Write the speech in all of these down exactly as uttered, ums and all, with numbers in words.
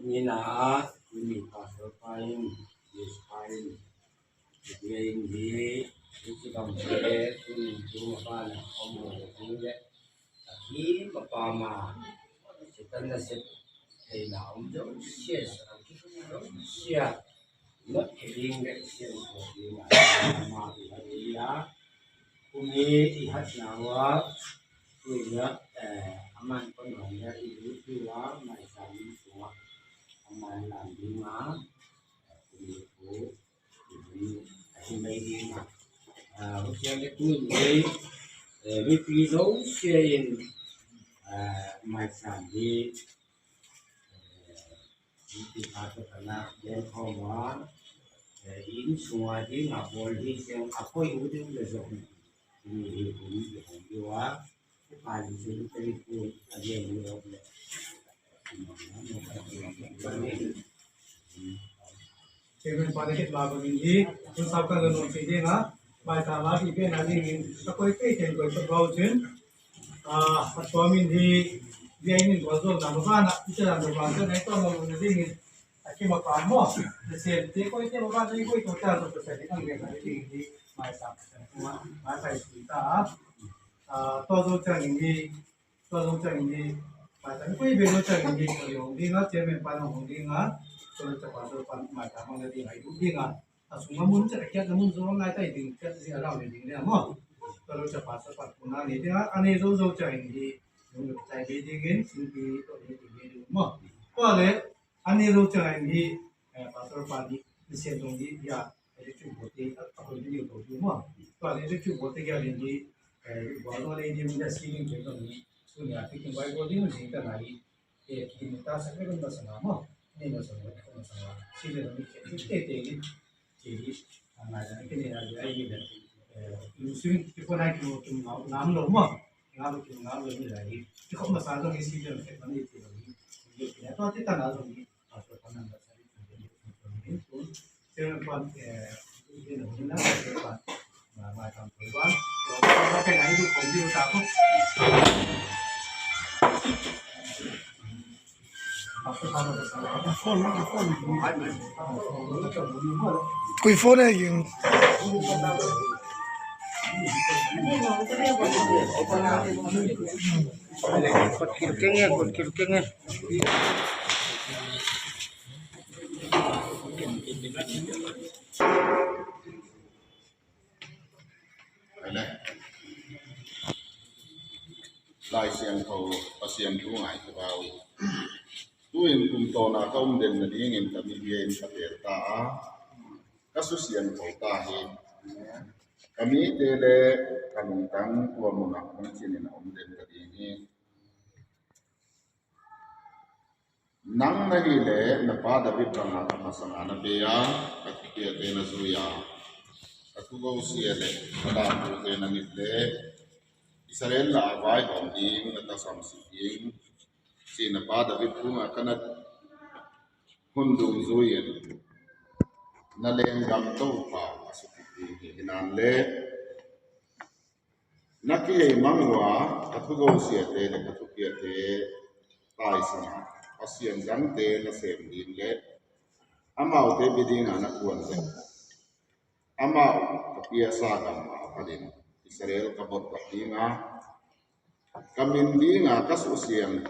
Mina, ini pasal pain, yes pain. Dia ini, ini kita mesti ini cuma apa nak omong ini. Tapi apa ma, kita nasib kaina om jong sia, sia. Not kidding, that sia. Ma, ma, ma, ma, ma. Kumi ihat nawa, kuya, eh, aman pun hanya ibu dua, mai sami semua. Aman lambing ma, kumi ku, kumi, ahi mai di ma. Ah, usia le kumi, eh, mipi lo sia in, ah, mai sami, eh, Iti kha to kana den khawm a, eh, inn sunga ding a bawl hi siang a koi u ding le zong. Inn hi hun hi hun hi wa. Chairman pa le kit la bangin hi, hun sau kan la nung si ding a, bai ta la i pen a ding in, a koi pe ten koi pa bau chin. Ah, a tua min hi, bia in in kua zol na ma ba na, i cha dan ba ba na i tua na lo na ding in, a ki ma pa mo. Na sian te koi te ma ba na i koi to ta zo ka sa ding ang ding na ding hi, mai sa ka sa kuma, mai sa i sui ta. Ah, tua zo chang in hi, tua zo chang in hi, mai sa koi be zo chang in hi, koi hong ding a, chairman pa na hong ding a, tua zo chang pa zo pa mai sa ma na ding a, i du ding a. A sung a mun chet a kiat na mun zo lai tai ding kiat zi a lau ni ding le mo. Ka lo cha pa sa pa ku na ni ding a, a ni zo zo cha in di. Nung lo chai be ding in, sing pi to ni ding be ding mo. Tua le, a ni zo cha in di, eh, pastor pa di, di sian dong di, ya, eh, di chu bo di, a ko di ni bo di mo. Tua le, di chu bo di ya di di, eh, bo no le di mo ya si ni di dong ni. Su ni a pi kin bai bo di mo di ka na di. Eh, ki ni ta sa ka dong da sa na mo. Ni na sa mo, ka na sa na. Si le ni ke, ke, ke, ke, ke. Ci hi, a ngai dan kine a, a hi dan, eh, lungsim kipan a kimu kim ngau, ngam lo maw. Ngam lo kim ngam lo ni lai hi. Kikhop masa zong hi si dan khe pan hi ti lo hi. Hi kine tua ti tan a zong hi. A tua pan nang da sa hi. Chairman pan, eh, hi na hi na, chairman pan. Ma, ma tam poi pan. Tua pan a hi du kong di ta ko. Koi phone a ing. Kot kil keng e, kot kil keng e. Amen. Lai Siangtho Pasian thu ngai ka bau. Tu-in kum tawna ka um den nadingin ka mi bia in ka tel ta a, ka su siangtho ta hi. Ka mite le ka lungtang tua munah hong cinin a um den ka ding hi. Nang na hih leh na pa David bangah ka masanga na bei a, ka thupiakte na zui a, ka thugosia le ka dantute na ngit leh Israel lah a vaihawm ding na tasam sih ding, ci na pa David tungah ka na hun dungzui-in na lenggam Topa a sukip ding hi. Hinan le na kihei mang uh a, ka thugosiate le ka thupiakte taisan a, Pasian dangte na sem ding le amaute bia dinga na kuan zong, amau ka piasa gam a panin Israel ka botbat dinga, ka min dinga ka suhsiang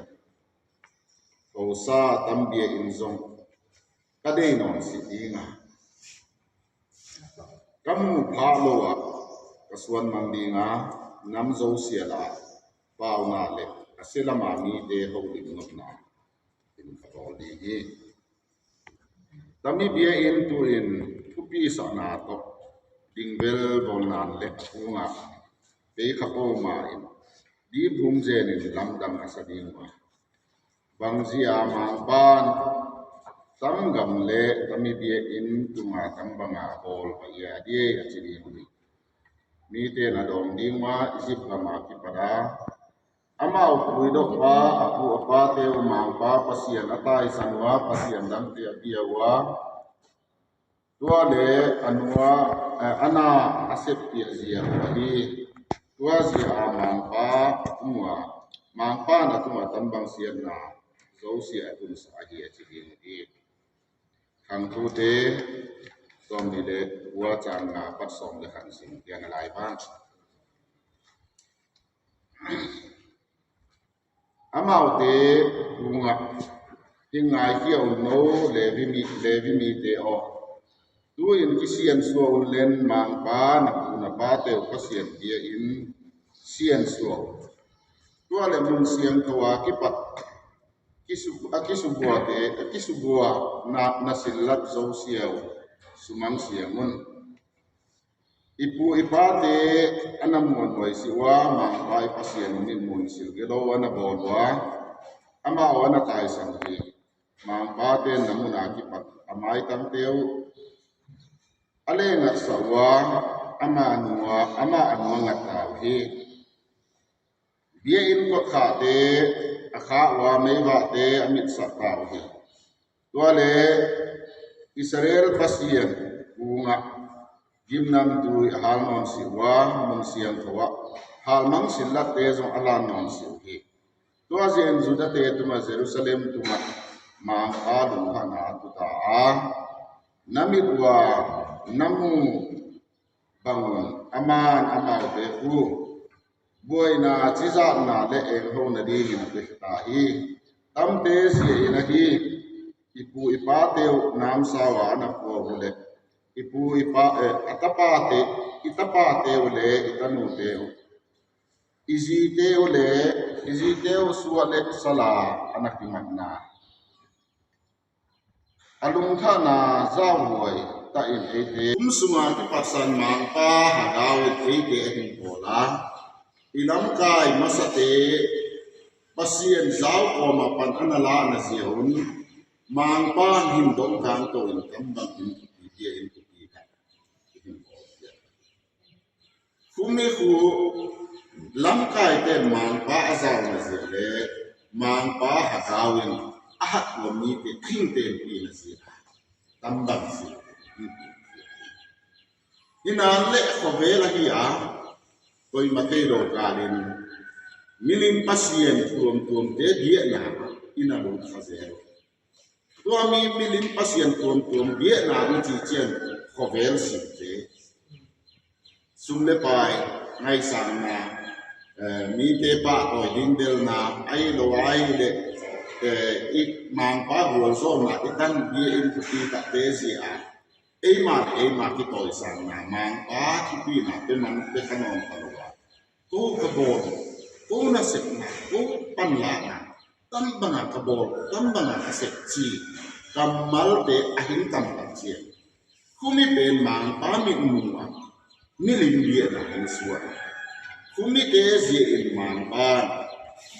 hosa tambia in zong ka dei nawn sih dinga, ka mu phah lo ah ka suan mang dinga, nam zosia lah pauna le a sia lama mite holim nopna in ka bawl ding hi. Ka mi bia in tu-in thupi sakna tawh dingvel bawl nan le a kungah pei kha pawlma in dip hum zenin lamdang a sa ding uh a, bangzia Mangpa'n tam gam le ka mi bia in tunga tam banga bawl pah ia a dia a ci ding uh hi. Mite na dawng ding uh a, Egypt gama kipat a amau puidokpa, a pu a pate uh Mangpa Pasian a taisan uh a, pasian dangte a bia uh a, tua le a nua, eh, a na a seppiah zia uh ahi. Tua zia a Mangpa a tung uh a, Mangpa'n a tungah tambang siatna zosia a tunsak ahi a ci ding uh hi. Khangthute sawm nih le kua, cang nga pat sawm le khat sim pian a lai bang. Amaute kungah, hi ngaikhia un no, Levi mi, Levi mite aw. Tu-in kisiansuah un len, Mangpa na pu na pate uh Pasian bia in siansuah un. Tua le mun siangtho a kipat kisu, a kisubuate, a kisubua na, na sillat zosia uh sumang siang un. I pu i pate a na muanhuai si uh a, Mangpa i Pasian in muansil gelo a na bawl uh a, amau a na taisan uh hi. Mangpate na mun a kipat a maitangte uh a lengatsak uh a, amah a nua, amah a nua ngat ta uh hi. Bia in kotkhahte a khah uh a, meivahte a mitsak ta uh hi. Tua le Israel Pasian kungah gimnamtui a hal nawn si uh a, mun siangtho ah halmang sillatte zong a lan nawn si uh hi. Tua zia in Judate tungah, Jerusalem tungah Mangpa lungkhamna a tuta a, na mit uh a na mu bangun aman amaute uh buaina, cizatna le engho nadingin a pia ta hi. Tamte zia in ahi. I pu i pate uh namsau a a na pua uh le i pu i pa, eh, a tapate, i tapate uh le i tanute uh, i zite uh le i zite uh suah le sala a na kimatna, a lungkhamna zauhuai tahin eite kum sunga kipatsan Mangpa Hagau in eite a hin pawl a, i lamkai masate Pasian zau kawma pan a na lahna zia un Mangpa hin dongkang to in tambang in thupi dia in thupi kha. Khumi khu lamkaite Mangpa a zauna zia le Mangpa Hagau in a hat tua mite khingten pina zia tambang zia. Hinan le khovel ahi a, koima thei lo kalin milim pasian tuamtuamte biakna in a lungkha zel. Tua mi milim pasian tuamtuam biakna in cician khovel simte, sum le pai ngaisangna, eh, mite pahtawi dingdelna, ahi lo ahi le, eh, i Mangpa gualzawhna i tan bia in thupi takte zia a, eima le eima kitawisangna, Mangpa thupina pe man pe kha nawn kha lo a, ko ka bawl, ko nasepna, ko panlahna, tam banga ka bawl, tam banga ka sep ci kammalte a hing tamtak ciang, khumi pen Mangpa mitmuh a milim biakna hong suak. Khumite zia in Mangpa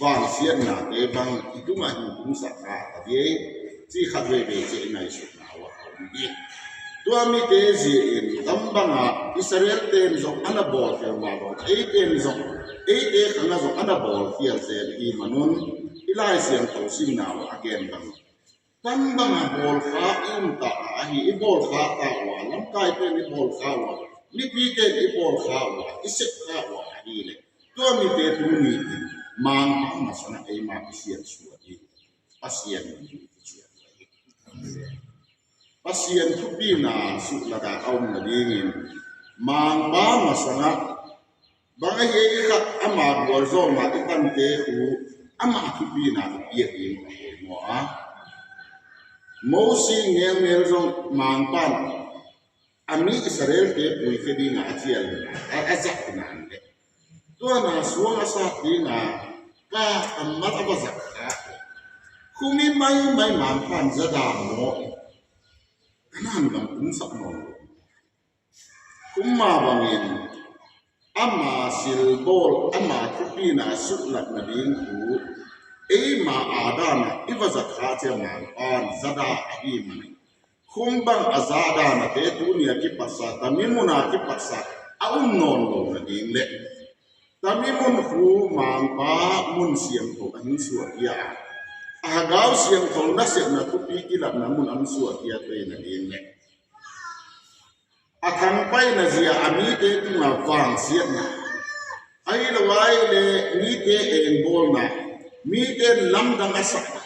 vansiatnate bang i tungah hing tungsak a ta diei ci khat veivei ci i ngaihsutna uh a om hi. Tua mite zia in tam banga Israel ten zong a na bawl khial mah bang, eiten zong, eite khangah zong a na bawl khial zel i hih manun i Lai Siangtho simna uh a gen bang, tam banga bawlkha i um ta a, ahi i bawlkha ta uh a, lamkaite in i bawlkha uh a, mipite in i bawlkha uh a, i sepkha uh a, ahi le tua mite tuni in Mangpa masangah eima kisiansuah hi. Pasian in kisiansuah hi. Pasian thupina suhlak a om nadingin Mangpa masangah bang ahi, i khat ama gualzawhna i tante uh ama thupina i piak ding a poimaw a. Mosi ngelngel zong Mangpa in a mi Israelte puikhia dinga a cial a, a zak nang le tua na suang a sat dinga ka kammal a va zak kha. Khumi maimai Mangpa in za dam maw? Kanaan gam pungsak nawn lo. Kum mah bangin ama silbawl, ama thupina suklat nading thu eima a dana i va zat kha ciang Mangpa'n za dan ahi manin, kum bang a za danate tuni a kipatsa, tami mun a kipatsa a um nawn lo nading le tami mun khu Mangpa mun siangtho a hing suahkhia a, a Hagau Siangtho nasepna thupi kilakna mun a hing suahkhia thei nading le a thangpaihna zia a mite tungah vangsiatna, ahi lo ahih leh mite engbawlna, mite lamdang a sakna,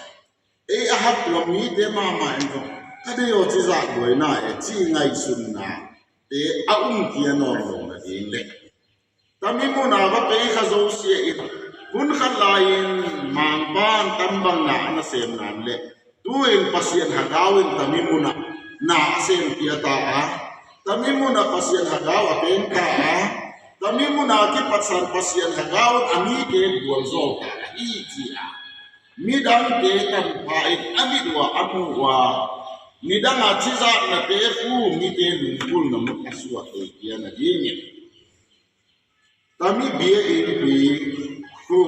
ei a hak tuam mite mahmah in zong ka deih aw ci zahluaina e ci ngaihsutnate a um khia nawn lo nading le tami mun a va pei kha zosia in hun khat lai-in Mangpa'n tam bang na a na sem nan le tu-in Pasian Hagau in tami mun ah na a sem khia ta a, tami mun ah Pasian Hagau a peng ta a, tami mun a kipatsan Pasian Hagau in a mite gualzawl ta ahi ci a midangte tanpha in a mit uh a, a mu uh a, nidang a cizatnate khu mite lungkimna mun a suah thei khia nadingin tami bia innpi khu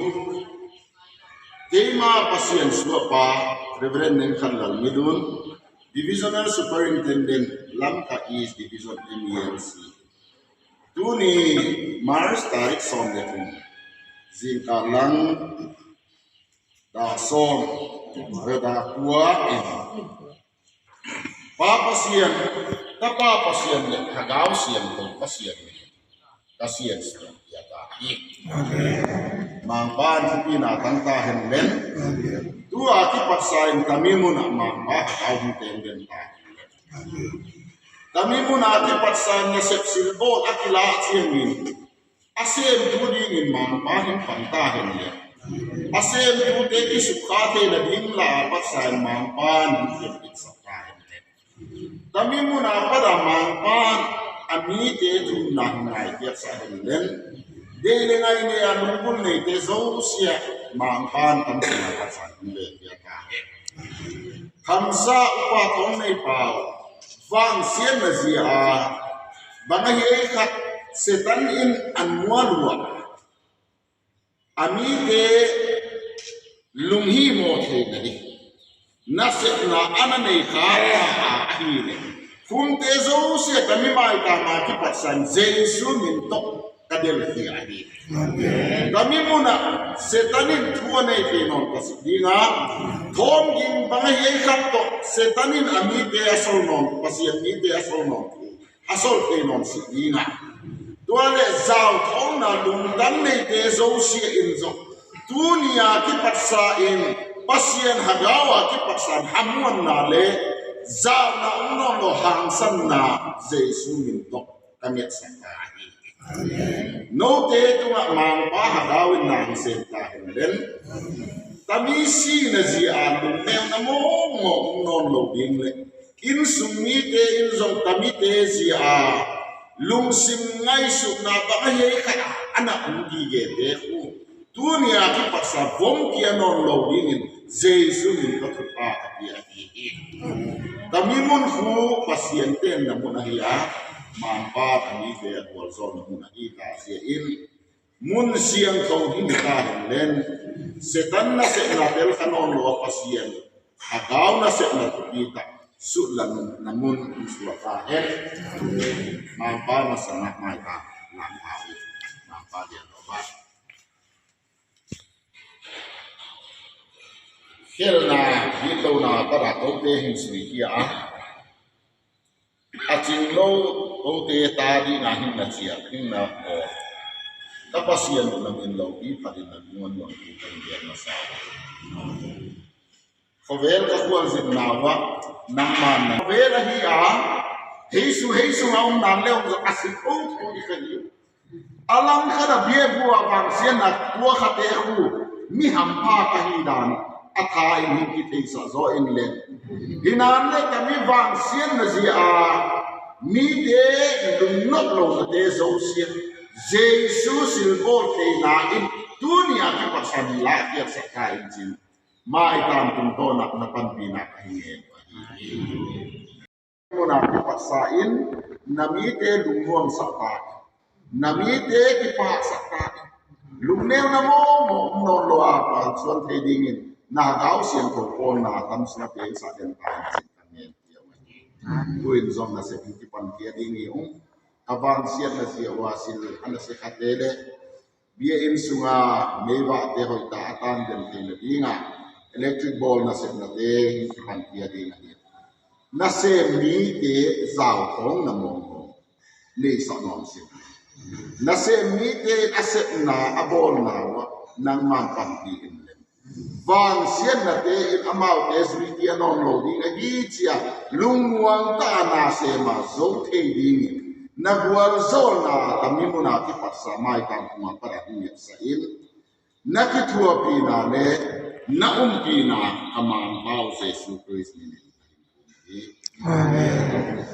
keima Pasian suahpa Reverend Nengkhanlal Midun, Divisional Superintendent, Lamka East Division, M E M C. Tuni March tarik sawm le thum, zingkal lang dak sawm, dak kua in Pa Pasian, Tapa Pasian le Hagau Siangtho Pasian min in ka siansuah khia ta hi. Amen. Mangpa'n thupina tang ta hen len. Amen. Tu a kipatsa in tami mun ah Mangpa Hagau hong teng den ta hen len. Amen. Tami mun a kipatsa in nasep silbawl a kilah ciangin a semtu dingin Mangpa hong pang ta hen le a semtute kisukha theihna ding la a patsa in Mangpa'n hong hempihsak ta hen le tami mun a pat a Mangpa'n a mite thumna hong ngaihkhiatsak hen le deih le ngai nei a lunggulh neite zosia Mangpa'n tam sung a patsa in hong vekkhia ta hen. Khamsa upa thawng neipa uh, vangsiatna zia a bang ahi ei khat Satan in an mual uh a, a mite lunghihmawh theihna ding nasepna a na nei kha ta a, ahi le kumte zosia tami maitam a kipatsa in Jesu min tawh ka delhkhia ahi. Amen. Tami mun ah Satan in thu a nei thei nawn Pasian ding a, thawm ging bang ahi ei khat tawh Satan in a mite a sawl nawn, Pasian mite a sawl nawn, a sawl thei nawn si ding a, tua le zau thawmna lungtang neite zosia in zong tuni a kipatsa in Pasian Hagau a kipatsa in hamuanna le zauna om nawn lo hangsanna Jesu min tawh ka ngetsak ta hi. Amen. Note tungah Mangpa Hagau in na hong sem ta hen len. Tami sihna zia a lungneuna mawngmawng om nawn lo ding le innsung mite in zong tamite zia a lungsim ngaihsutna bang ahi ei khat a na om gigete khu tuni a kipatsa vom kia nawn lo dingin Jesu min ka thupha ka pia hi. Tami mun khu Pasian tenna mun ahi a, Mangpa tamite a gualzawhna mun ahi ta zia in mun siangtho hi ta hen len. Satan nasepna tel kha nawn lo a Pasian Hagau nasepna thupi tak suklatna mun in suak ta hen. Mangpa masa nak mai ta, Mangpa hi, Mangpa dia lo ba. Khelna, gitlona, pada kote hing sui hi a. A cing lo kote ta dingin hing na ciah, hing na aw. Ka Pasian uh na min lo pi phatin na lungawn nuam pi kan biak na sa. Khawvel ka khualzinna uh ah nangman na khawvel ahi a, heisu heisung a om nan le om zong a si thotho i ka hi. A langkhat a biakbuk ah vangsiatna tuak khate khu mi hampha ka hi dan a tha in hing kitheisah zaw in le. Hinan le tami vangsiatna zia a mite lungnop lonate zosia Jesu silbawl theihna in tuni a kipatsan lahkhiatsak ta in cin. Maitam tungtawn ah na panpihna ka hi ngen uh ahi hi. Muna kipatsa in na mite lungmuangsak ta in, na mite kipahsak ta in, lungneu na mawngmawng om nawn lo a, pangsuan thei dingin na gau siangtho pawl na tam sung a pengsak den ta in, cih ka ngen piau ahi. Tu in zong na sep in kipan kia ding hi ung. Ka vansiatna zia ua sil a na sia khate le bia inn sunga meivahte hoih ta a tan den theihna dinga electric bulb nasepnate hi kipan kia ding ahi. Nasem mite zau thawng na mawngmawng neihsak nuam sin. Nasem mite a sepna a bawlna uah nangman panpih in lem. Vansiatnate in amaute zui kia nawn lo ding ahi cia lungmuang ta a na sema zo thei dingin na gualzawlna tami muna kipatsa maitam kuma para himiatsa in na kithuapina le na umpina ka Mangpau Jesu Khrist min in. Amen.